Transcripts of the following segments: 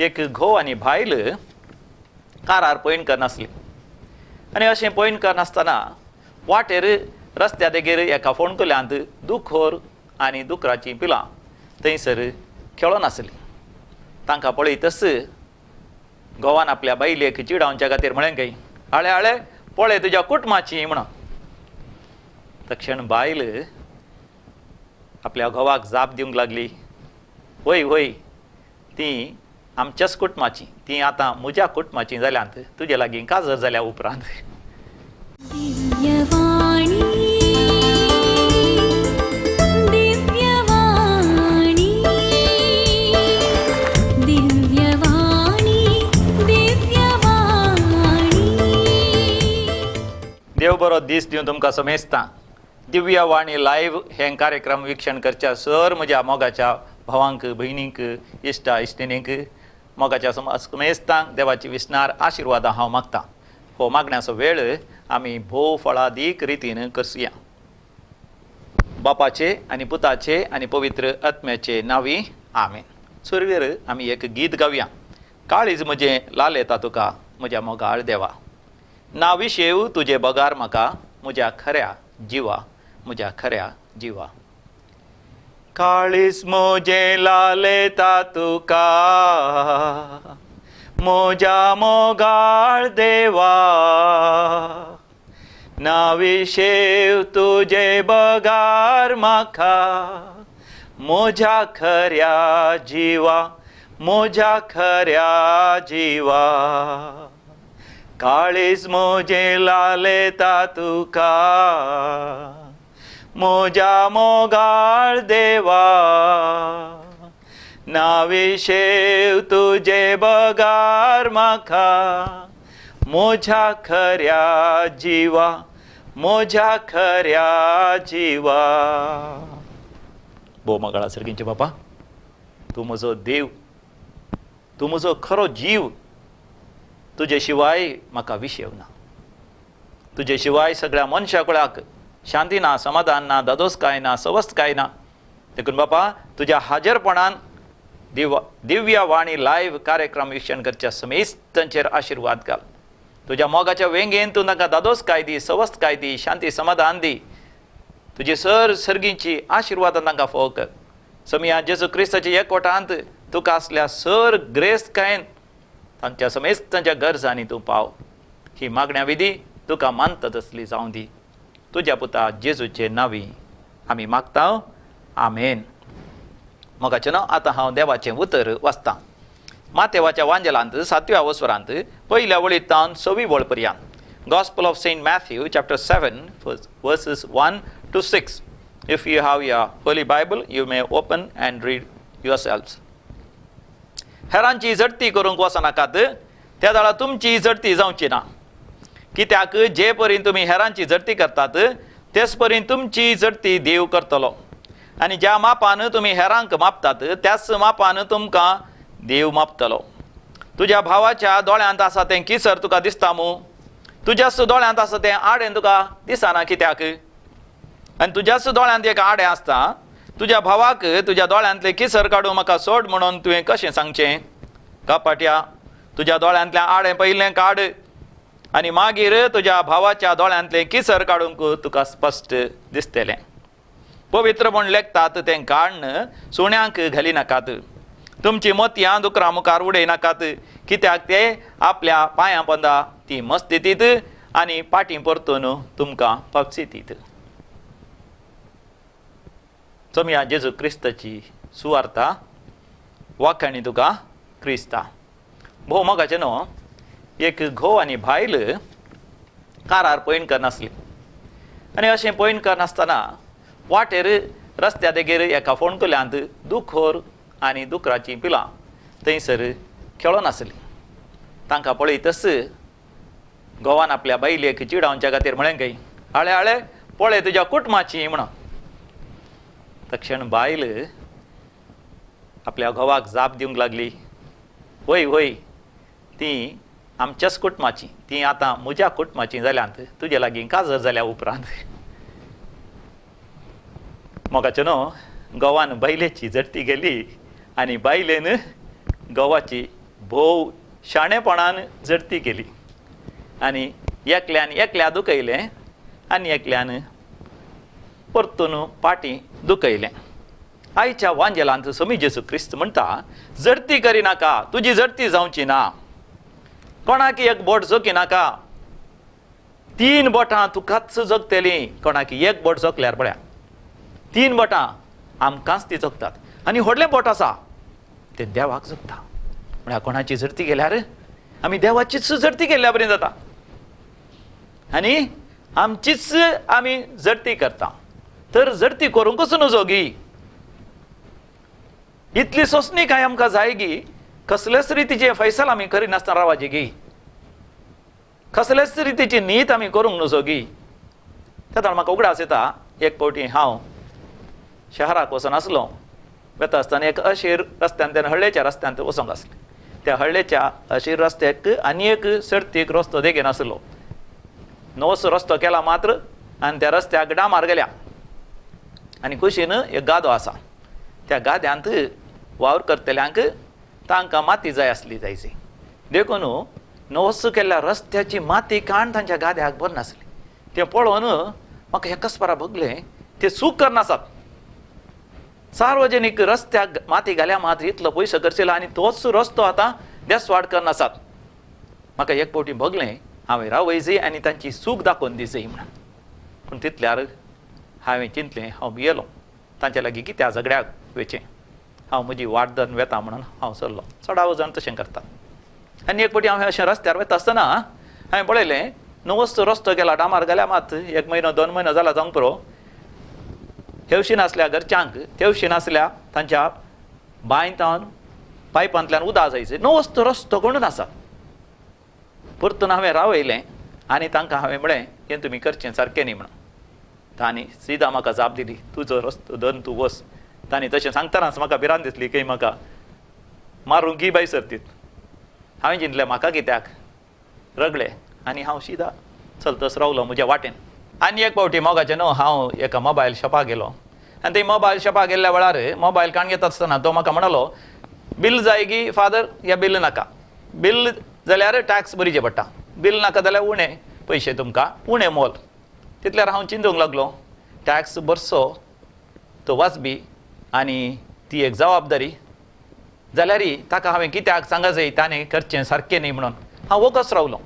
एक घोव आनी बायल कारार पयण करनासली आनी अशें पयण करनासतना वाटेर रस्त्या देगेर एका फोंडकुल्यांत दुखोर आनी दुकराचीं पिलां थंयसर खेळोन आसलीं. तांकां पळयतच घोवान आपल्या बायलेक चिडावच्या खातीर म्हळें खंय, आळे आळे पळय तुज्या कुटुंबाची म्हणून. तक्षण बायल आपल्या घोवाक जाप दिवंक लागली, वय वय ती आमच्याच कुटुंबाची, ती आतां म्हज्या कुटुंबाची जाल्यांत, तुजे लागीं काजर जाल्या उपरांत. देव बरो दीस दिवन तुमकां समेस्तां दिव्यवाणी लायव्ह हे कार्यक्रम वीक्षण करच्या सर म्हज्या मोगाच्या भावांक, भयणींक, इश्टा इश्टिणींक, मोगाच्या समेस्तांक देवाची विसनार आशिर्वादां हांव मागतां. हो मागण्याचो वेळ आमी भोव फळादीक रितीन करसुया. बापाचे आनी पुताचे आनी पवित्र आत्म्याचे नांवी आमेन. सुरवेर आमी एक गीत गावया. काळीज म्हजें लालेता तुका म्हज्या मोगाळ देवा, ना विशेव तुजे बगार म्हाका म्हज्या खऱ्या जिवा, म्हज्या खऱ्या जिवा. काळीज म्हजें लालेता तुका म्हज्या मोगाळ देवा, ना विशेव तुजे बगार म्हाका म्हज्या खऱ्या जिवा, म्हज्या खऱ्या जिवा. काळीज म्हजें लालेता तुका म्हज्या मोगाळ देवा, ना विशेव तुजे बगार म्हाका म्हज्या खऱ्या जिवा, म्हज्या खऱ्या जिवा. भोव मोगाळा सर्गींचे बापा, तूं म्हजो देव, तूं म्हजो खरो जीव, तुजे शिवाय म्हाका विशेव ना, तुजे शिवाय सगळ्या मनशा कुळाक शांती ना, समाधान ना, दादोसकाय ना, सवस्तकाय ना. देखून बापा तुज्या हाजरपणान दिव्यवाणी लायव्ह कार्यक्रम वीक्षण करच्या समेस्तांचेर आशिर्वाद घाल. तुज्या मोगाच्या वेंगेन तूं तांकां दादोसकाय दी, सवस्तकाय दी, शांती समाधान दी. तुजी सर सर्गींची आशिर्वादां तांकां फोव कर. समिया जेजू क्रिस्ताच्या एकवटांत तुका आसल्या सर ग्रेस्तकायेन तांच्या समेस्तांच्या गरजांनी तूं पाव. ही मागण्या विधी तुका मानता तसली जावं दी. तुज्या पुता जेजूचे नांवी आमी मागता, आमेन. मोगाचें न्हू आतां हांव देवाचें उतर वाचतां. मातेवाच्या वांजेलांत सातव्या वसरांत पयल्या वळींत सवी वळ पर्यंत. Gospel of Saint Matthew chapter 7 verses 1 to 6. If you have your holy Bible you may open and read yourselves. हेरांची झडती करूंक वचनाकात, त्या जाल्यार तुमची झडती जावची ना. कित्याक जे परीन तुमी हेरांची झडती करतात तेच परीन तुमची झडती देव करतलो. आनी ज्या मापान तुमी हेरांक मापतात त्याच मापान तुमकां देव मापतलो. तुज्या भावाच्या दोळ्यांत आसा तें किसर तुका दिसता मू? तुज्याच दोळ्यांत आसा तें आडें तुका दिसना कित्याक? आनी तुज्याच दोळ्यांत एक आडें आसता, तुज्या भावाक तुज्या दोळ्यांतलें किसर काडूं म्हाका सोड म्हणून तुवें कशें सांगचें? कपाट्या, तुज्या दोळ्यांतलें आडें पयलें काड आनी मागीर तुज्या भावाच्या दोळ्यांतलें किसर काडूंक तुका स्पश्ट दिसतलें. पवित्र म्हूण लेखतात तें काडून सुण्यांक घाली नाकात. तुमची मोतयां दुकरां मुखार उडयनाकात, कित्याक ते आपल्या पांयां पोंदा ती मस्तीतीत आनी पाटी परतून तुमकां पक्षितीत. चोमया जेजू क्रिस्ताची सुवार्ता वाखाणी तुका क्रिस्ता. भोव मोगाचें न्हू एक घोव आनी बायल कारार पयण करनासली आनी अशें पयण करनासतना वाटेर रस्त्या देगेर एका फोंडकुल्यांत दुखोर आनी दुकराचीं पिलां थंयसर खेळोन आसलीं. तांकां पळयतच घोवान आपल्या बायलेक चिडावच्या खातीर म्हळें खंय, आळे आळे पळय तुज्या कुटुंबाची म्हणून. तक्षण बायल आपल्या घोवाक जाप दिवंक लागली, वय वय ती आमच्याच कुटुंबाची, ती आतां म्हज्या कुटुंबाची जाल्यांत, तुजे लागीं काजर जाल्या उपरांत. मोगाचें न्हू घोवान बायलेची झडती गेली आनी बायलेन घोवाची भोव शाणेपणान जडती केली आनी एकल्यान एकल्या दुखयलें आनी एकल्यान परतून पाटी दुखयलें. आयच्या वांजेलांत स्वामी जेजू क्रिस्त म्हणटा, जडती करिनाका, तुजी जडती जावची ना, कोणाक एक बोट जोकी नाका, 3 बोटां तुकाच जोगतली, कोणाक एक बोट जोकल्यार पळया 3 बोटां आमकांच ती जोगतात आनी व्हडलें बोट आसा तें देवाक जोगता. म्हळ्यार कोणाची जडती केल्यार आमी देवाचीच जडती केल्ल्या बरें जाता आनी आमचीच आमी जडती करता. तर जडती करूंकच नजो गी, इतली सोंसणीकाय आमकां जाय गी, कसलेच रितीचें फैसल आमी करिनासतना रावाची गी, कसलेच रितीची नीत आमी करूंक नजो गी. तेन्ना म्हाका उगडास येता, एक फावटी हांव शहराक वचून आसलो, वता आसतना एक अशीर रस्त्यान तेन्ना हळ्ळेच्या रस्त्यान वचोंक आसलें. त्या हळ्ळेच्या अशीर रस्त्याक आनी एक सर्तीक रस्तो देगेन आसलो, नवोसो रस्तो केला मात्र आनी त्या रस्त्याक डामार गेल्या आनी कुशीन एक गादो आसा, त्या गाद्यांत वावर करतल्यांक तांकां माती जाय आसली जायची, देखून नवोसो केल्ल्या रस्त्याची माती काण तांच्या गाद्याक बरी नासली. तें पळोवन म्हाका एकच परा भोगलें, ते चूक करनासात, सार्वजनीक रस्त्याक माती घाल्या मात्र इतलो पयसो खर्चिला आनी तोच रस्तो आतां देसवाड करनासात. म्हाका एक फावटी भोगलें हांवें रावयची आनी तांची चूक दाखोवन दिवची म्हणून, पूण तितल्यार हांवें चिंतलें हांव भियेलो, तांच्या लागीं कित्याक झगड्याक वयचें, हांव म्हजी वाट धरून वेता म्हणून हांव सरलो. चडावो जाण तशें करतात. आनी एक फावटी हांव अशें रस्त्यार वता आसतना हांवें पळयलें नवोच रस्तो गेला डामार गेल्या मात 1 म्हयनो 2 म्हयनो जाला जावंक पुरो, हेवशीन आसल्या घरच्यांक तेवशीन आसल्या तांच्या बांयतान पायपांतल्यान उदक जायचें, नवोच रस्तो कोणून आसा. परतून हांवें रावयलें आनी तांकां हांवें म्हळें हें तुमी करचें सारकें न्ही म्हणून. तांणी सिदा म्हाका जाप दिली, तुजो रस्तो धरून तूं वच. तांणी तशें सांगतनाच म्हाका भिरांत दिसली की म्हाका मारूंक ही बाय सरतीत. हांवें चिंतलें म्हाका कित्याक रगले आनी हांव सिदा चलतच रावलो म्हज्या वाटेन. आनी एक फावटी मोगाचें न्हू हांव एका मोबायल शॉपाक गेलो आनी थंय मोबायल शॉपाक गेल्ल्या वेळार मोबायल काण घेता आसतना तो म्हाका म्हणलो, बिल जाय गी फादर या बिल नाका, बिल जाल्यार टॅक्स भरीचें पडटा, बिल नाका जाल्यार उणें पयशे तुमकां उणें मोल. तितल्यार हांव चिंतूंक लागलो टॅक्स भरचो तो वाजबी आनी ती एक जबाबदारी, जाल्यार ताका हांवें कित्याक सांगा जाय ताणें करचें सारकें न्ही म्हणून हांव वोगच रावलो.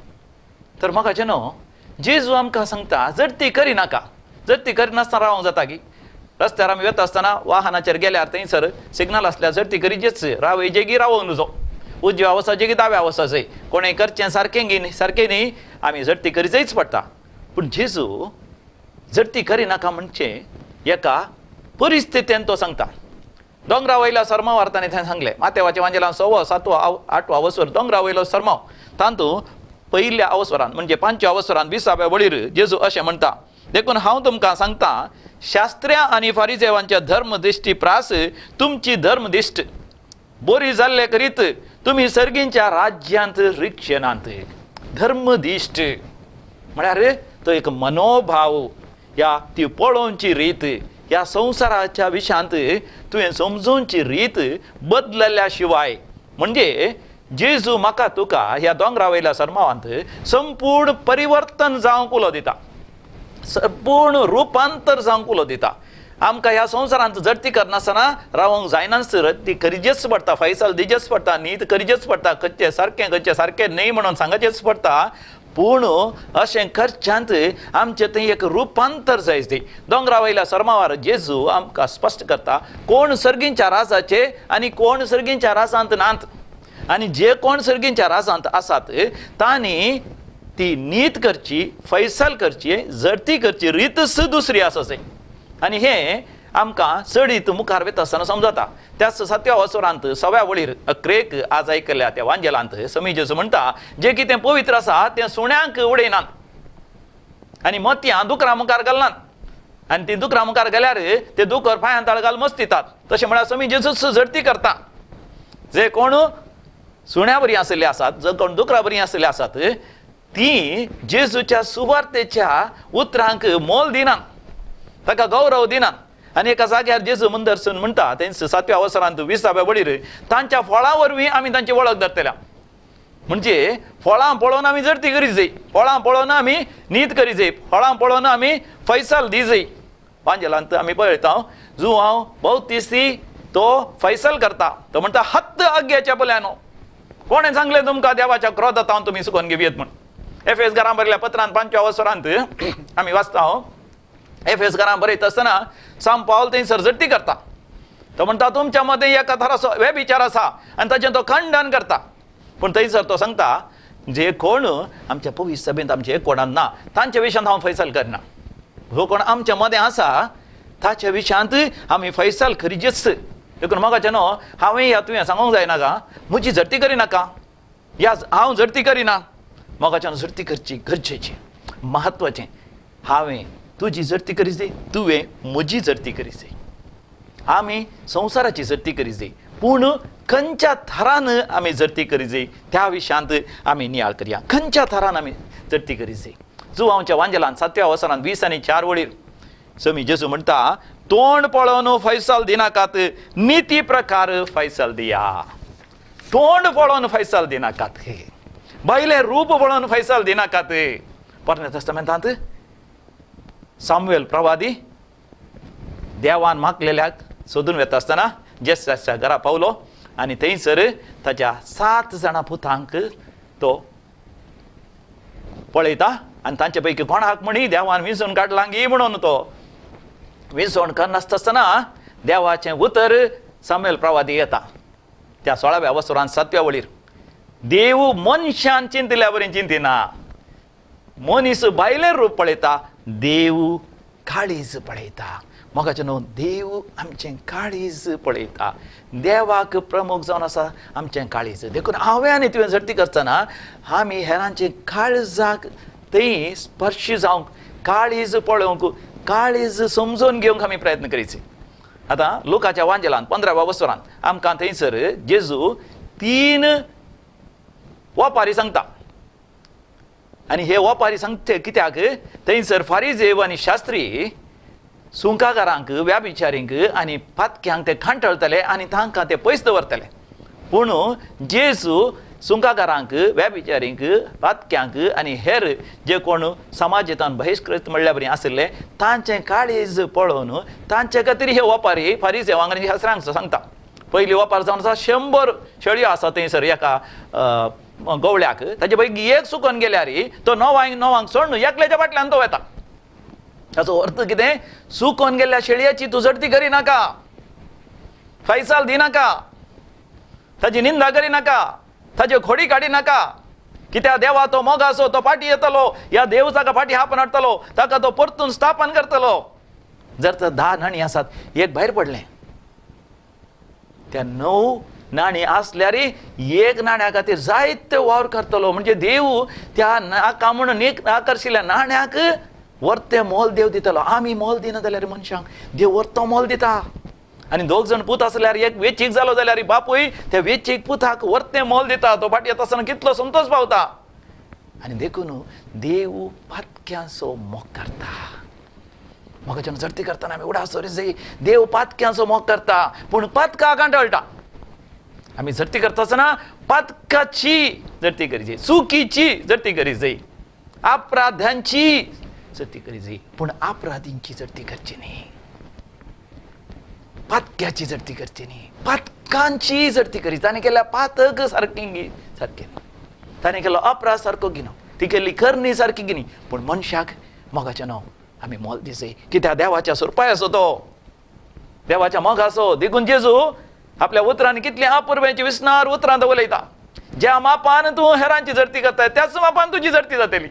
तर म्हाका न्हू जेजू आमकां सांगता जडती करिनाका, जडती करिनासतना रावंक जाता की रस्त्यार आमी वता आसतना वाहनाचेर गेल्यार थंयसर सिग्नल आसल्यार जडती करीचेच, रावयचे गी रावोंक नजो, उजव्या वचपाचें की दाव्या वचपाचें, कोणें करचें सारकें गी सारकें न्ही, आमी जडती करीचेच पडटा. पूण जेजू जडती करिनाका म्हणचे एका परिस्थितीन तो सांगता. दोंगरा वयल्या सरमावार ताणें थंय सांगलें, मातेवाच्या वांजेलान 6वो 7वो 8वो अवसर दोंगरा वयलो सरमाव, तातूंत पयल्या अवसरान म्हणजे 5व्या अवसरान 20व्या वळीर जेजू अशें म्हणटा, देखून हांव तुमकां सांगता शास्त्र्या आनी फारिजेवांच्या धर्मदिश्टी प्रास तुमची धर्मदिश्ट बरी जाल्ले करीत तुमी सर्गींच्या राज्यांत रिगचे नात. धर्मदिश्ट म्हळ्यार तो एक मनोभाव या ती पळोवची रीत, ह्या संवसाराच्या विशयांत तुवें समजोवची रीत बदलल्या शिवाय, म्हणजे जेजू म्हाका तुका ह्या दोंगरा वयल्या सरमावांत संपूर्ण परिवर्तन जावंक उलो दिता, संपूर्ण रुपांतर जावंक उलो दिता. आमकां ह्या संवसारांत जडती करनासतना रावंक जायनाच, ती करीचेच पडटा, फैसल दिचेच पडटा, नीत करीचेच पडटा, खंयचें सारकें खंयचें सारकें न्हय म्हणून सांगचेच पडटा. पूण अशें करच्यांत आमचें थंय एक रुपांतर जाय. ती दोंगरा वयल्या सरमावार जेजू आमकां स्पश्ट करता कोण सर्गींच्या राजाचे आनी कोण सर्गींच्या राजांत नात, आनी जे कोण सर्गींच्या राजांत आसात तांणी ती नीत करची, फैसल करची, जडती करची रीतच दुसरी आसा. आनी हें आमकां चडीत मुखार वता आसतना समजता. त्याच 7व्या वसरांत 6व्या वळीर अक्रेक आज आयकल्या त्या वांजेलांत समी जेजू म्हणटा, जें कितें पवित्र आसा तें सुण्यांक उडयनात आनी मोतयां दुकरा मुखार घालनात, आनी ती दुकरा मुखार घाल्यार ते दुकर पांयां ताळ घाल मस्तितात. तशें म्हळ्यार समी जेजूच जडती करता. जे कोण सुण्या बरी आशिल्ले आसात, जे कोण दुकरा बरी आशिल्ले आसात, ती जेजूच्या सुवार्तेच्या उतरांक मोल दिनात, ताका गौरव दिनात. आनी एका जाग्यार जेजू मुंदरसून म्हणटा तेंच 7व्या वसरांत 20व्या वडीर तांच्या फळां वरवीं आमी तांची वळख धरतल्या. म्हणजे फळां पळोवन आमी जडती करी जाय, फळां पळोवन आमी नीत करी जाय, फळां पळोवन आमी फैसल दी जाय. वांजेलांत आमी पळयता जू हांव भोवतीसी तो फैसल करता. तो म्हणटा हत्त आग्याच्या पल्यानो कोणें सांगलें तुमकां देवाच्या क्रोधांत हांव तुमी सुकोवन घेवयेत म्हण. एफएस घरां बरयल्या पत्रांत 5व्या वसरांत आमी वाचता. एफएस घरां बरयता आसतना साम पावल थंयसर जडती करता. तो म्हणटा तुमच्या मदें एका थराचो व्यभिचार आसा आनी ताचें तो खंडन करता. पूण थंयसर तो सांगता जे कोण आमच्या पवित्र सभेंत आमचे कोणाक ना तांच्या विशयांत हांव फैसल करना. जो कोण आमच्या मदें आसा ताच्या विशयांत आमी फैसल करीजेच. देखून म्हाका न्हू हांवें ह्या तुवें सांगूंक जायना म्हजी झडती करिनाका, ह्या हांव झडती करिना. मोगाच्यान झडती करची गरजेची म्हत्वाचें. हांवें तुजी झडती करी जाय, तुवें म्हजी झडती करी जाय, आमी संवसाराची झडती करी जाय. पूण खंयच्या थरान आमी झडती करी जाय त्या विशयांत आमी नियाळ करया. खंयच्या थरान आमी झडती करी जाय. जुवांच्या वांजेलान 7व्या वसरान 20 आनी 4 वळीर समी जेजू म्हणटा तोंड पळोवन फैसल दिनाकात, निती प्रकार फैसल दिया. तोंड पळोवन फैसल दिनाकात, बायलें रूप पळोवन फैसल दिनाकात. पोरण्या तेस्तामेंतांत सामुएल प्रवादी देवान मागलेल्याक सोदून वेता आसतना जेसाच्या घरा पावलो आनी थंयसर ताच्या 7 जाणां पुतांक तो पळयता आनी तांचे पैकी कोणाक म्हणी देवान विंचून काडलांगी म्हणून तो विंचवण करनासता आसतना देवाचें उतर सामुएल प्रवादी येता. त्या 16व्या वसरान 7व्या वळीर देव मनशान चिंतिल्या बरी चिंतिना, मनीस बायलें रूप पळयता, देव काळीज पळयता. मोगाचें न्हू देव आमचें काळीज पळयता. देवाक प्रमुख जावन आसा आमचें काळीज. देखून हांवें आनी तुवें झडती करतना आमी हेरांचे काळजाक थंय स्पर्श जावंक, काळीज पळोवंक, काळीज समजून घेवंक आमी प्रयत्न करीचे. आतां लुकाच्या वांजेलान 15व्या वसरान आमकां थंयसर जेजू 3 वपारी सांगता. आनी हे वपारी सांगते कित्याक थंयसर फारीजेव आनी शास्त्री सुंकागारांक, व्याभिचारींक आनी पातक्यांक ते खांटळतले आनी तांकां ते पयस दवरतले. पूण जेजू सुंकागारांक, व्याभिचारींक, पातक्यांक आनी हेर जे कोण समाजेंतान बहिश्कृत म्हणल्यार बरी आशिल्ले तांचें काळीज पळोवन तांचे खातीर हे वपारी फारीजेवांक आनी शास्त्रांक सांगता. पयली वपार जावन आसा 100 शेळयो आसा थंयसर एका गवळ्याक, ताजे पैकी एक सुकोन गेल्यार तो 9 9 सोडून एकल्याच्या फाटल्यान तो वता. ताचो अर्थ कितें? सुकोन गेल्ल्या शेळयाची तूं झडती करिनाका, फैसाल दिनाका, ताजी निंदा करिनाका, ताज्यो खोडी काडिनाका. कित्याक देवा तो मोग आसो तो फाटी येतलो, ह्या देव ताका फाटी हापन हाडटलो, ताका तो परतून स्थापन करतलो. जर तर 10 नाणी आसात, एक भायर पडलें, त्या 9 नाणी आसल्यार एक नाण्या खातीर जायते वावर करतलो. म्हणजे देव त्या नाका म्हणून एक आकर्शिल्ल्या नाण्याक वर्ते मोल देव दितलो. आमी मोल दिना जाल्यार मनशांक देव वर्तो मोल दिता. आनी 2 जाण पूत आसल्यार एक वेचीक जालो जाल्यार बापूय त्या वेचीक पुताक वर्ते मोल दिता. तो फाटी येता आसतना कितलो संतोश पावता. आनी देखून देव पातक्यांचो मोग करता. मोगाच्यान झडती करतना आमी उडास दवरी देव पातक्यांचो मोग करता, पूण पातका कांटळटा. आमी झडती करता आसतना पातकाची झडती करी जाय, चुकीची झडती करी जाय, अपराधांची झडती करी जाय, पूण अपराधींची झडती करची न्ही, पातक्याची झडती करची न्ही, पातकांची झडती करी. ताणें केल्या पातक सारकें सारकें न्ही, ताणें केलो अपराध सारको घेना, ती केल्ली करणी सारकी घेनी, पूण मनशाक मोगाचें नांव आमी मोल दिसय. कित्याक देवाच्या सोरपाय आसो तो, देवाच्या मोगाचो. देखून जेजू आपल्या उतरांनी कितली अपुर्बायेची विसनार उतरां तो उलयता. ज्या मापान तूं हेरांची झडती करताय त्याच मापान तुजी झडती जातली.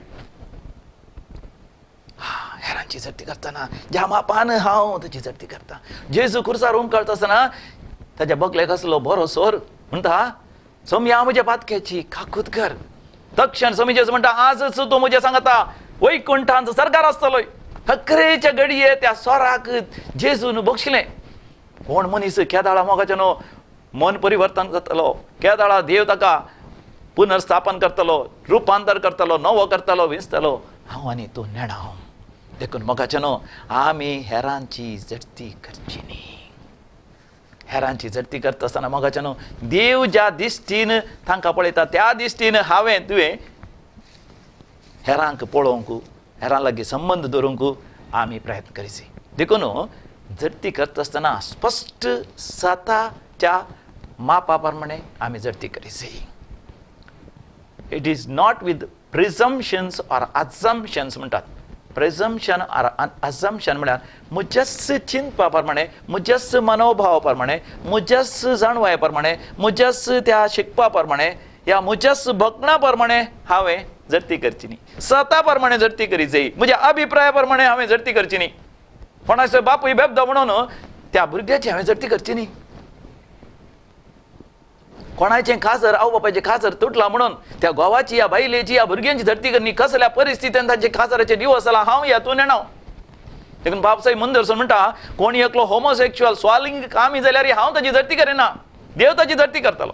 हेरांची झडती करतना ज्या मापान हांव तुजी झडती करता. जेजू खुर्सार उमकळता आसतना ताच्या बगलेक आसलो बरो सोर म्हणटा, सोमया म्हज्या पातक्याची काकूत कर. तक्षण सोमी जेजू म्हणटा, आजच तूं म्हज्या सांगता वैकुंठांत सरकार आसतलोय. हकरेच्या घडये त्या सोराक जेजून बक्षिलें. कोण मनीस केदाळा मोगाचें न्हू मन परिवर्तन जातलो, केदाळा देव ताका पुनर्स्थापन करतलो, रुपांतर करतलो, नवो करतलो, विंचतलो. हांव आनी तूं नेणा. देखून मोगाचे न्हू आमी हेरांची झडती करची न्ही. हेरांची झडती करता आसतना मोगाचे न्हू देव ज्या दिश्टीन तांकां पळयता त्या दिश्टीन हांवें तुवें हेरांक पळोवंक, हेरां लागीं संबंद दवरूंक आमी प्रयत्न करीची. देखून झडती करता आसतना स्पश्ट सताच्या मापा प्रमाणे आमी झडती करीची. It is not with presumptions or assumptions म्हणटात. प्रिजम्पशन ऑर अजम्पशन म्हळ्यार म्हज्याच चिंतपा प्रमाणे, म्हज्याच मनोभावा प्रमाणे, म्हज्याच जाणवाये प्रमाणे, म्हज्याच त्या शिकपा प्रमाणे या म्हज्याच बघणा प्रमाणे हांवें झडती करची न्ही. स्वता प्रमाणे झडती करी जाय, म्हज्या अभिप्राया प्रमाणे हांवें झडती करची न्ही. कोणाचो बापूय बेबदो म्हणून त्या भुरग्याची हांवें झडती करची न्ही. कोणाचें काजर आवय बापायचें काजर तुटलां म्हणून त्या घोवाची या बायलेची या भुरग्यांची झडती करणी. कसल्या परिस्थितीन तांचे काजराचे दिवस जाला हांव या तूं नेणाव. देखून बापसाई मुंदरसून म्हणटा कोणी एकलो होमोसेक्शुअल स्वालिंग आमी जाल्यार हांव ताची झडती करिना, देव ताची झडती करतलो.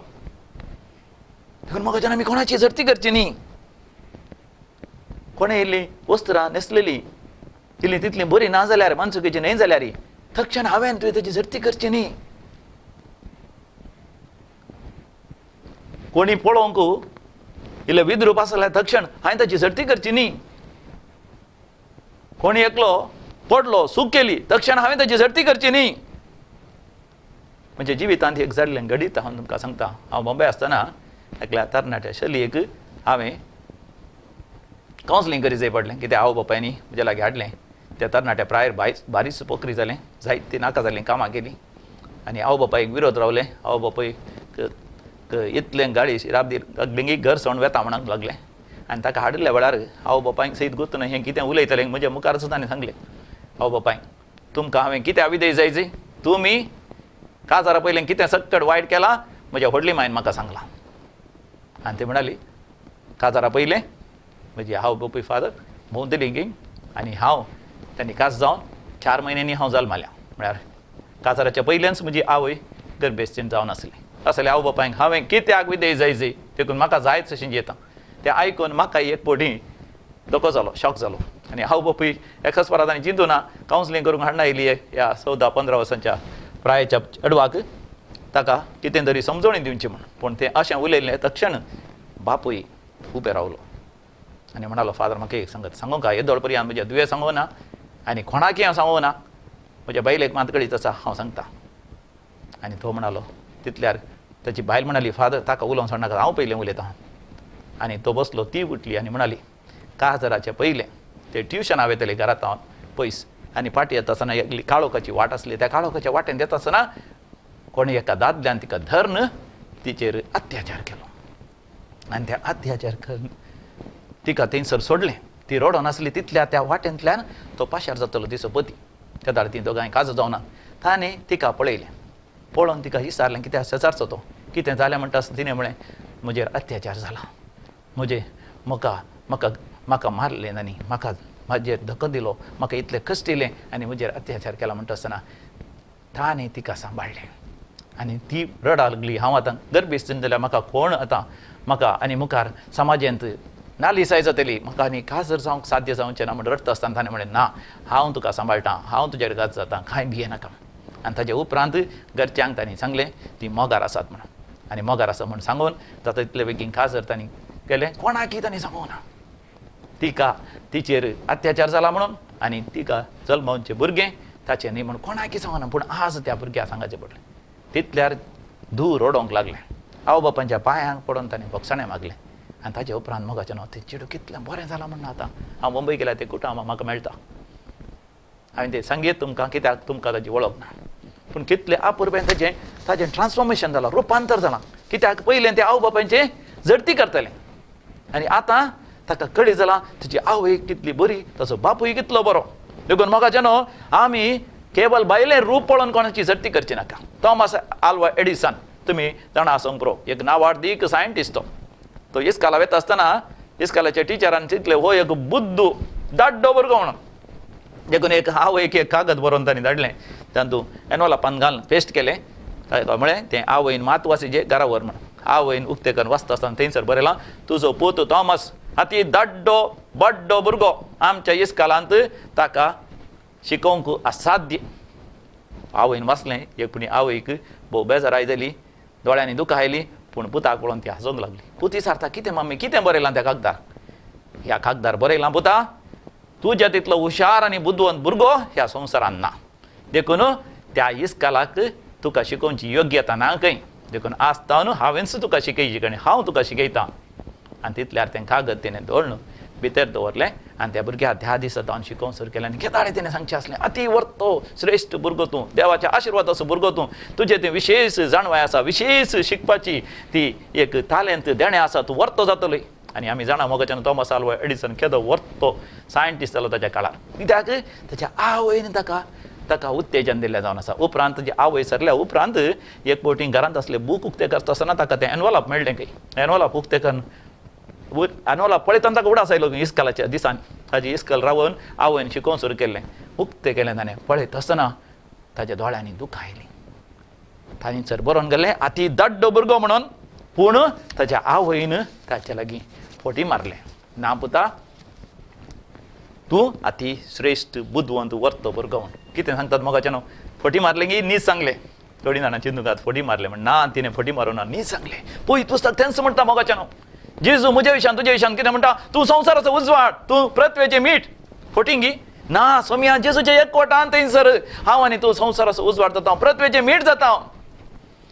देखून म्हाका आमी कोणाची झडती करची न्ही. कोणें इल्ली वस्त्रां न्हेसलेली इल्ली तितली बरी ना जाल्यार, मनसुकीची न्हय जाल्यार तक्षण हांवें तुवें ताची झडती करची न्ही. कोणी पळोवंक इल्लें विद्रूप आसल्यार तक्षण हांवें ताची झडती करची न्ही. कोणी एकलो पडलो, चूक केली, तक्षण हांवें ताची झडती करची न्ही. म्हणजे जिवितांत एक जाल्लें घडीत हांव तुमकां सांगता. हांव बॉम्बे आसतना एकल्या तरणाट्या शलयेक हांवें कावन्सिलींग करी जाय पडलें. कित्याक आवय बापायनी म्हज्या लागीं हाडलें. त्या तरणाट्या प्रायर बारीच पोकरी जालें, जायतीं नाका जालीं कामां केलीं आनी आवय बापायक विरोध रावलें. आवय बापायक इतलें गाडी राब बेगीन घर सोडून वेता म्हणूंक लागलें. आनी ताका हाडिल्ल्या वेळार आवय बापायक सयत गुत्त हें कितें उलयतलें म्हज्या मुखारच ताणें सांगलें आवय बापायक, तुमकां हांवें कित्याक विदय जायची, तुमी काजारा पयलें कितें सक्कड वायट केलां म्हज्या व्हडली मायन म्हाका सांगलां. आनी ती म्हणाली काजारा पयलें म्हजी हांव बापूय फादर भोंवतली गी आनी हांव तांणी काज जावन 4 म्हयन्यांनी हांव जल्माल्या. म्हळ्यार काजाराच्या पयलेंच म्हजी आवय गर्भेस्तीन जावन आसली. असले आवय बापायक हांवें कित्याक विदय जायची, देखून म्हाका जायच अशें येता. तें आयकून म्हाका एक पटी धोको जालो, शॉक जालो. आनी हांव बापूय एकाच परत आनी चिंतू ना कावन्सिलींग करूंक हाडना आयली ह्या 14-15 वर्सांच्या प्रायच्या चेडवाक ताका कितें तरी समजवणी दिवची म्हूण. पूण तें अशें उलयलें तक्षण बापूय उबें रावलो आनी म्हणालो, फादर म्हाका एक सांगत सांगूं काय येदोळ पर्यंत म्हज्या दुयें सांगूं ना आनी कोणाकय हांव सांगूं ना, म्हज्या बायलेक मात कळीत आसा हांव सांगता. आनी तो म्हणालो तितल्यार ताची बायल म्हणाली, फादर ताका उलोवंक सोडनाका, हांव पयलें उलयतां. आनी तो बसलो, ती उठली आनी म्हणाली, काजराचें पयलें ते ट्युशनां वयतले घरांत हांव पयस आनी फाटी येता आसतना एकली काळोखाची वाट आसली, त्या काळोखाच्या वाटेन येता आसतना कोणें एका दादल्यान तिका धरून तिचेर अत्याचार केलो आनी त्या अत्याचार करून तिका थंयसर सोडलें. ती रडोन आसली तितल्या त्या वाटेंतल्यान तो पाशार जातलो तिचो पती. त्या दार ती दोगांय काजू जावना. ताणें तिका पळयलें, पळोवन तिका विचारलें कित्याक शेजारचो तो कितें जालें म्हणटा आसतना तिणें म्हळें म्हजेर अत्याचार जाला, म्हजे म्हाका म्हाका म्हाका मारलें आनी म्हाका म्हाजेर धक्को दिलो, म्हाका इतलें कश्टिलें आनी म्हजेर अत्याचार केला म्हणटा आसतना ताणें तिका सांबाळ्ळें आनी ती रडा लागली. हांव आतां गर्भेस्तीन जाल्यार म्हाका कोण आतां म्हाका आनी मुखार समाजांत नालिसाय जातली, म्हाका आनी काजर जावंक साध्य जावचें ना म्हण रडटा आसतना ताणें म्हळें ना, हांव तुका सांबाळटा, हांव तुजेर गाज जाता, कांय भियेनाका. आनी ताजे उपरांत घरच्यांक तांणी सांगलें ती मोगार आसात म्हणून आनी मोगार आसा म्हूण सांगून जाता तितले बेगीन काजर तांणी केलें. कोणाकय तांणी सांगूंक ना तिका तिचेर अत्याचार जाला म्हणून आनी तिका जल्मावचें भुरगें ताचें न्ही म्हूण कोणाकय सांगना. पूण आज त्या भुरग्याक सांगाचें पडलें. तितल्यार धूव रडोवंक लागलें, आवय बापांच्या पांयांक पडून ताणें भोगसाणें मागलें आनी ताजे उपरांत मोगाचें न्हू तें चेडूं कितलें बरें जालां म्हण आतां हांव मुंबय गेल्यार तें कुटुंब म्हाका मेळटा. हांवें तें सांगीत तुमकां कित्याक तुमकां ताजी वळख ना, पूण कितलें अपुरबायेन ताजें ताजें ट्रान्सफॉर्मेशन जालां, रुपांतर जालां. कित्याक पयलें तें आवय बापायचें झडती करतलें आनी आतां ताका कळी जालां तुजी आवय कितली बरी, ताचो बापूय कितलो बरो. देखून मोगाचें न्हू आमी केवल बायलें रूप पळोवन कोणाची झडती करची नाका. थॉमस आल्वा एडिसन तुमी जाणा आसूंक पुरो, एक नावाडदीक सायंटिस्ट तो. तो इस्काला वता आसतना इस्कालाच्या टिचरान चिंतलें हो एक बुद्दू दाड्डो भुरगो म्हणून. देखून एक आवयक एक कागद बरोवन तांणी धाडलें, तातूंत एनवलपान घालून पेस्ट केलें. ताका म्हळें तें आवयन मात वासीचे घरा व्हर म्हणून. आवयन उक्तें करून वाचता आसतना थंयसर बरयलां, तुजो पूत थॉमस अती दाड्डो बड्डो भुरगो आमच्या इस्कालांत ताका शिकोवंक असाध्य. आवयन वाचलें एक पुणी आवयक भोव बेजाराय जाली, दोळ्यांनी दुखां आयली, पूण पुताक पळोवन ती हांसूंक लागली. पूत विचारता कितें मम्मी कितें बरयलां त्या कागदार? ह्या कागदार बरयलां पुता, तुज्या तितलो हुशार आनी बुदवंत भुरगो ह्या संवसारान ना, देखून त्या इस्कालाक तुका शिकोवची योग्यता ना खंय, देखून आसता न्हू हांवेंच तुका शिकयची आनी हांव तुका शिकयतां. आनी तितल्यार तें कागद तिणें दवरून भितर दवरलें आनी त्या भुरग्याक त्या दिसा तावन शिकोवंक सुरू केलें. आनी केदाळे तिणें सांगचें आसलें, अती वर्तो श्रेश्ठ भुरगो तूं, देवाच्या आशिर्वादाचो भुरगो तूं, तुजें तें विशेश जाणवाय आसा, विशेश शिकपाची ती एक तालेंत देणें आसा, तूं वर्तो जातलो. आनी आमी जाणा मोगाच्यान थॉमस आल्वा एडिसन केदो वर्तो सायंटिस्ट जालो ताच्या काळार, कित्याक ताच्या आवयन ताका ताका उत्तेजन दिल्लें जावन आसा. उपरांत ताची आवय सरल्या उपरांत एक फावटी घरांत आसले बूक उक्तें करता आसतना ताका तें एनवलप मेळ्ळें खंय. एनवलप उक्तें करून एनवलप पळयतना ताका उडास आयलो इस्कालाच्या दिसान, ताजी इस्कल रावन आवयन शिकोवंक सुरू केल्लें. उक्तें केलें ताणें, पळयत आसतना ताच्या दोळ्यांनी दुखां आयलीं. ताणें सर बरोवन गेलें आती दाड्डो भुरगो म्हणून, पूण ताच्या आवयन ताच्या लागीं फोटी मारलें, ना पुता तूं अती श्रेश्ठ बुदवंत वर्तो भुरगो म्हण. कितें सांगतात मोगाचें न्हू, फटी मारलें की नीज सांगलें. थोडीं जाणां चिंतूंक फटी मारलें म्हण, ना तिणें फटी मारूं ना, नीज सांगलें. पळय पुस्तक तेंच म्हणटा मोगाचें न्हू, जेजू म्हज्या विशयान तुज्या विशयान कितें म्हणटा, तूं संवसाराचो उजवाड, तूं पृथ्वेचें मीठ. फटी गी ना सोमया, जेजूच्या एकवटान थंयसर हांव आनी तूं संवसाराचो उजवाड जाता, पृथ्वेचें मीठ जाता.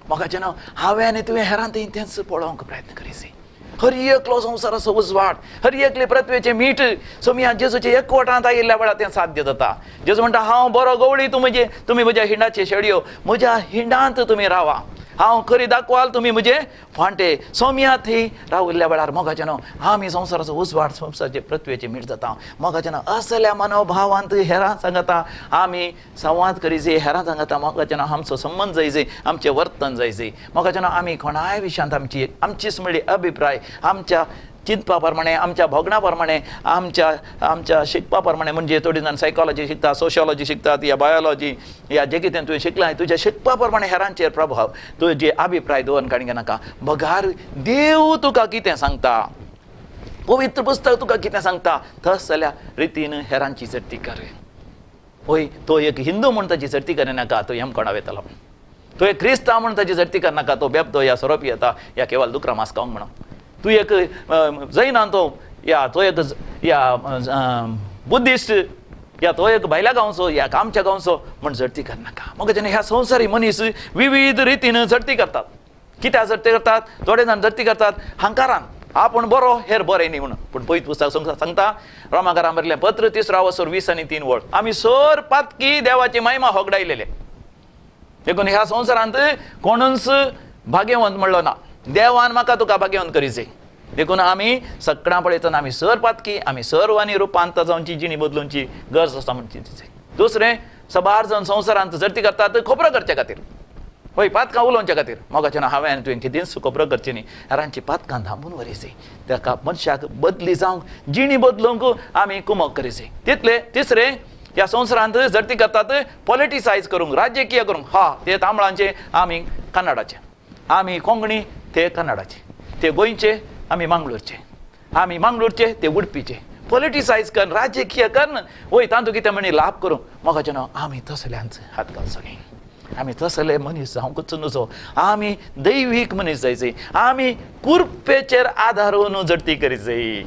मोगाचें न्हू, हांवें आनी तुवें हेरां थंय तेंच पळोवंक प्रयत्न करीसी. हर एकलो संवसाराचो उजवाड, हर एकले पृथ्वेचें मीठ सोमया जेजूच्या एकवटांत आयिल्ल्या वेळार तें साध्य जाता. जेजू म्हणटा हांव बरो गवळी, तूं म्हजे तुमी म्हज्या हिंडाचे शेडयो, म्हज्या हिंडांत तुमी रावा, हांव खरी दाखवाल, तुमी म्हजे फांटे. सोमया थंय राविल्ल्या वेळार मोगाचें न्हू आमी संवसाराचो उजवाड, संवसाराचे पृथ्वेचें मीठ जाता. मोगाचें न्हू असल्या मनोभावांत हेरां सांगता आमी संवाद करीजे, हेरां सांगता मोगाचें न्हू आमचो संबंद जायजे, आमचें वर्तन जायजे. मोगाचें न्हू आमी कोणाय विशयांत आमची आमचीच म्हणली अभिप्राय आमच्या चिंतपा प्रमाणे, आमच्या भोगणा प्रमाणे, आमच्या आमच्या शिकपा प्रमाणे, म्हणजे थोडी जाण सायकोलॉजी शिकता, सोशॉलॉजी शिकतात, या बायोलॉजी, या जें कितें तुवें शिकलां तुज्या शिकपा प्रमाणे हेरांचेर प्रभाव तुजे अभिप्राय दवरून काडूंक नाका. बगार देव तुका कितें सांगता, पवित्र पुस्तक तुका कितें सांगता, तस जाल्यार रितीन हेरांची सर्ती कर. हय, तो एक हिंदू म्हूण ताची सर्ती करिनाका, तो यमकोणा वयतलो. तो एक क्रिस्तांव म्हूण ताची सर्ती करनाका, तो बेबदो या सोरोप येता या केवल दुकरा मास खावंक म्हणून. तूं एक जैनान तो या तो एक या बुद्धिस्ट या तो एक भायल्या गांवचो या आमच्या गांवचो म्हण झडती करनाका. मग जेन्ना ह्या संवसारी मनीस विविध रितीन झडती करतात. कित्याक झडती करतात? थोडे जाण झडती करतात हंकारान, आपूण बरो हेर बरें न्ही म्हणून. पूण पयत पुस्तक सांगता रोमाकारां बरयलें पत्र 3 वसर 20 आनी 3 वळ, आमी सर पातकी देवाची महिमा होगडायलेले. देखून ह्या संवसारांत कोणूच भाग्यवंत म्हणलो ना, देवान म्हाका तुका भाग्यवंत करीचे. देखून आमी सगळ्यां पळयतना आमी सर पातकी, आमी सर्वांनी रुपांतर जावची, जिणी बदलूची गरज आसा म्हणची तिचे. दुसरें, सबार जावन संवसारांत झडती करतात खबरो करचे खातीर, हय पातकां उलोवच्या खातीर. मोगाचें ना हांवें आनी तुवें कितेंच खबरो करची न्ही, हेरांची पातकां धांपून व्हरीची, ताका मनशाक बदली जावंक, जिणी बदलूंक आमी कुमक करीची. तितले तिसरें, ह्या संवसारांत झडती करतात पॉलिटिसायज करूंक, राजकीय करूंक. हा ते तांबळांचे, आमी कन्नडाचे, आमी कोंकणी ते कन्नडाचे, ते गोंयचे आमी मंगळूरचे, आमी मंगळूरचे ते उडपीचे. पॉलिटिसायज कर, राजकीय कर, वय तांतू कितें म्हणी लाभ करूंक. मोगाचें न्हू आमी तसल्यांच हात घालचो न्ही, आमी तसले मनीस जावंकूच नुजो, आमी दैवीक मनीस जायचे. आमी कुरपेचेर आदारून झडती करीचे,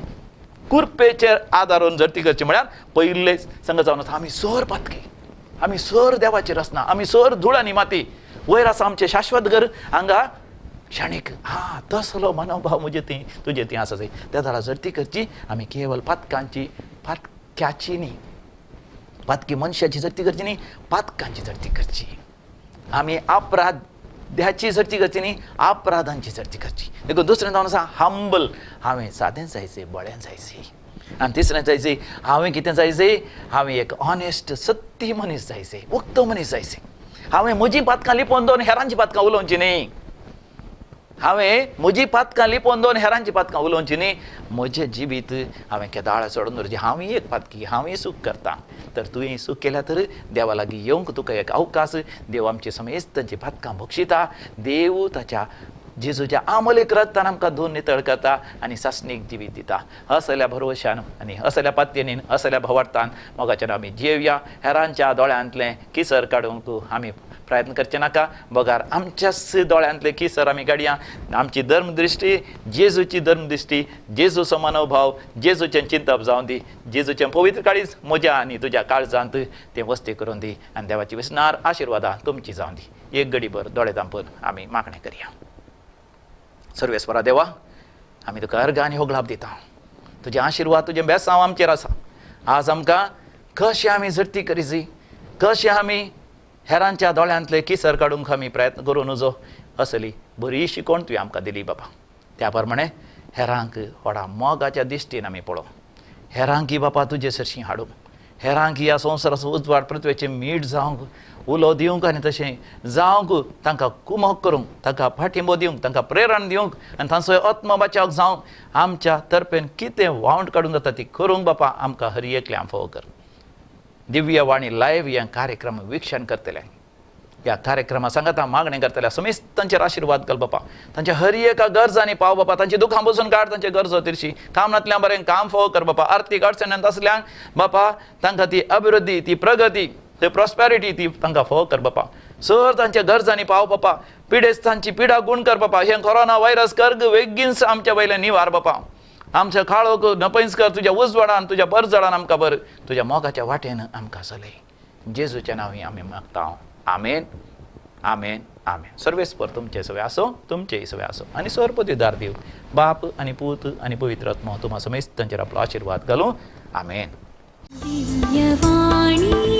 कुरपेचेर आदारून झडती करची म्हळ्यार पयले संग जावन आमी सर पातकी, आमी सर देवाची रचना, आमी सर धूळ आनी माती, वयर आसा आमचें शाश्वत घर हांगा क्षणीक. हा तसलो मनोभाव म्हजे ती तुजे ती आसा जाय. त्या जाल्यार झडती करची आमी केवल पातकांची, पातक्याची न्ही, पातकी मनशाची झडती करची न्ही, पातकांची झडती करची. आमी अपराध्याची झडती करची न्ही, अपराधांची झडती करची. देखून दुसरें जावन आसा हंबल, हांवें सादें जायचें, बळें जायचें. आनी तिसरें जायचें, हांवें कितें जायचें, हांवें एक ऑनेस्ट सत्य मनीस जायचें, उक्तो मनीस जायचें. हांवें म्हजी पातकां लिपोवन दवरून हेरांची पातकां उलोवची न्ही, हांवें म्हजी पातकां लिपोवन दवरून हेरांची पातकां उलोवची न्ही. म्हजें जिवीत हांवें केदाळ सोडून दवरचें, हांवूय एक पातकी, हांवूय चूक करता, तर तुवें चूक केल्या तर देवा लागीं येवंक तुका एक अवकाश. देव आमचे समेस्त तांची पातकां बक्षिता. देव ताच्या जेजूच्या आमोलीक रक्तान आमकां धुवन नितळ करता आनी सासणीक जिवीत दिता. असल्या भरवशान आनी असल्या पातयेनीन असल्या भवार्थान मोगाच्यान आमी जियेवया. हेरांच्या दोळ्यांतलें किसर काडूंक आमी प्रयत्न करचे नाका, बगार आमच्याच दोळ्यांतले किसर आमी काडया. आमची धर्मदृश्टी जेजूची धर्मदृश्टी, जेजूचो मनोभाव, जेजूचें चिंतप जावन दी, जेजूचें पवित्र काळीज म्हज्या आनी तुज्या काळजांत तें वस्ती करून दी आनी देवाची विसनार आशिर्वादां तुमची जावन दी. एक गडीभर दोळे धांपून आमी मागणें करया. सर्वेस्परा देवा, आमी तुका अर्घ आनी होगलाप दिता. तुजे आशिर्वाद, तुजें बेसांव आमचेर आसा. आज आमकां कशें आमी झडती करीजी, कशें आमी हेरांच्या दोळ्यांतले किसर काडूंक आमी प्रयत्न करूं नजो असली बरी शिकवण तुवें आमकां दिली बाबा. त्या प्रमाणे हेरांक व्हडा मोगाच्या दिश्टीन आमी पळोवं, हेरांक बापा तुजे सरशीं हाडूंक, हेरांक ह्या संवसाराचो उजवाड पृथ्वेचें मीठ जावंक उलो दिवंक आनी तशें जावंक तांकां कुमक करूंक, तांकां पाठिंबो दिवंक, तांकां प्रेरण दिवंक आनी तांचो आत्म बचाव जावंक आमच्या तर्फेन कितें वावंट काडूंक जाता ती करूंक बापा आमकां हर एकल्यान फावो कर. दिव्यवाणी लायव्ह ह्या कार्यक्रम विक्षण करतले, ह्या कार्यक्रमा सांगाता मागणें करतल्या समेस्तांचेर आशिर्वाद घाल बापा. तांच्या हर एका गरजांनी पाव बापा, तांची दुखां बसून काड, तांचे गरजो तिरशी काम नातल्या बरें काम फोव कर बापा. आर्थीक अडचण्यांत आसल्यांक बापा तांकां ती अभिवृद्धी, ती प्रगती, ती प्रॉस्पेरिटी ती तांकां फोव कर बापा. सर तांच्या गरजांनी पाव बापा. पिडेस्तांची पिडा गुण कर बापा. हें कोरोना व्हायरस कर्ग वेगींच आमच्या वयल्यान निवार बापा. आमच्या काळोख नपैंच कर तुज्या उजवाडान, तुज्या बरजडान आमकां बर तुज्या मोगाच्या वाटेन आमकां चलय. जेजूच्या नांवी आमी मागता. आमेन, आमेन, आमेन. सर्वेस्पर तुमचे सवे आसो, तुमचेय सवे आसो आनी सरपती दार दिव बाप आनी पूत आनी पवित्र आत्मो तुमा समेस्त तांचेर आपलो आशिर्वाद घालूं. आमेन. दिव्यवाणी.